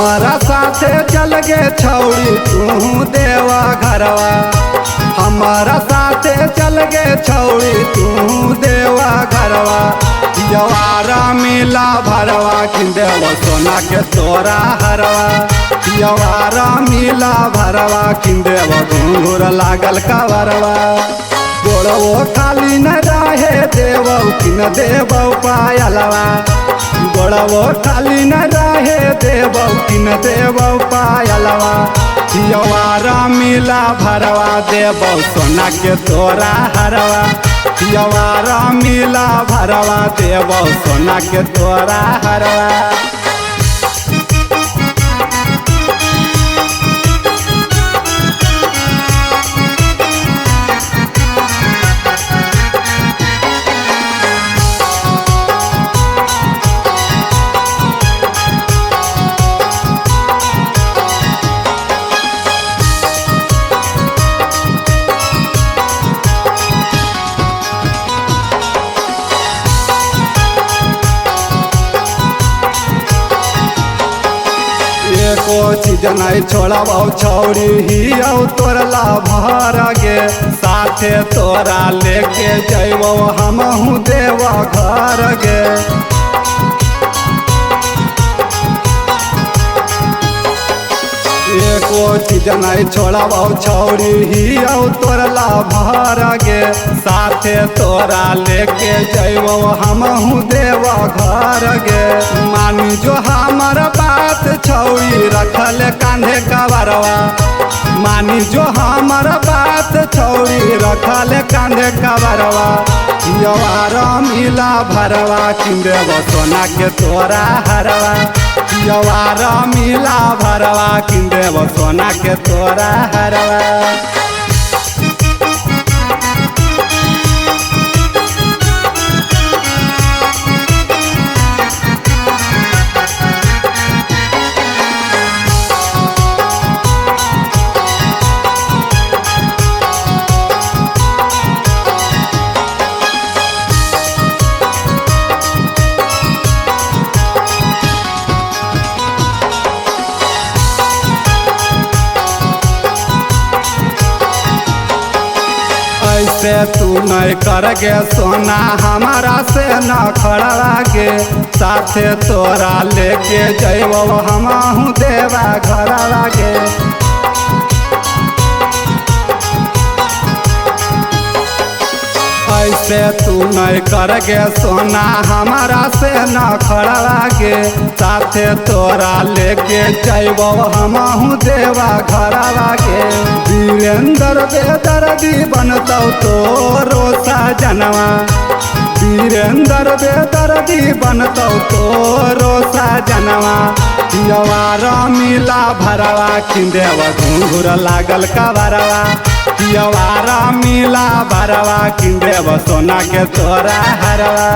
हमारा साथे चल गे छौड़ी तू देवा घरवा। हमारा साथे चल गे छौड़ी तू देवा घरवा। पियवारा मिला भरवा किंदेव सोना के तोरा हरवा। पियवारा मिला भरवा किंदेव घुंघरू लागल कवरवा। गोड़वो खाली न रहे देवौ किन देवौ पायलवा। गोड़वो खाली न रहे देवौ किन देवौ पायलवा। पियवारा मिला भरवा देवौ सोना के तोरा हरवा। पियवारा मिला भरवा देवौ सोना के तोरा हरवा। एको चीज नहीं छोड़बौ छौड़ी हियौ तोरला भर गे। साथे तोरा लेके जैबौ हमहू देवा घर गे। एको चीज नहीं छोड़बौ छौड़ी हियौ तोरला भर गे। साथे तोरा लेके जैबौ हमहू देवा घर गे। मानी जो हमर बात छौड़ी रखल कांधे कवरवा। मानी जो हमर बात छौड़ी रखल कांधे कवरवा। पियवारा मिला भरवा किंदेव सोना के तोरा हरवा। पियवारा मिला भरवा किंदेव सोना के तोरा हरवा। ऐसे तू नहीं करगे सोना हमारा से न खड़ा गे। साथे तोरा लेके जैबौ हमहू देवा घरवा गे। ऐसे तू नहीं करगे सोना हमारा से न खड़ा गे। साथे तोरा लेके जैबौ हमहू देवा घरवा गे। वीरेंद्र बेदर्दी बनतौ तोरो सजनवा। वीरेंद्र बेदर्दी बनतौ तोरो सजनवा। पियवारा मिला भरवा किंदेव घुंघरू लागल कवरवा। पियवारा मिला भरवा किंदेव सोना के तोरा हरवा।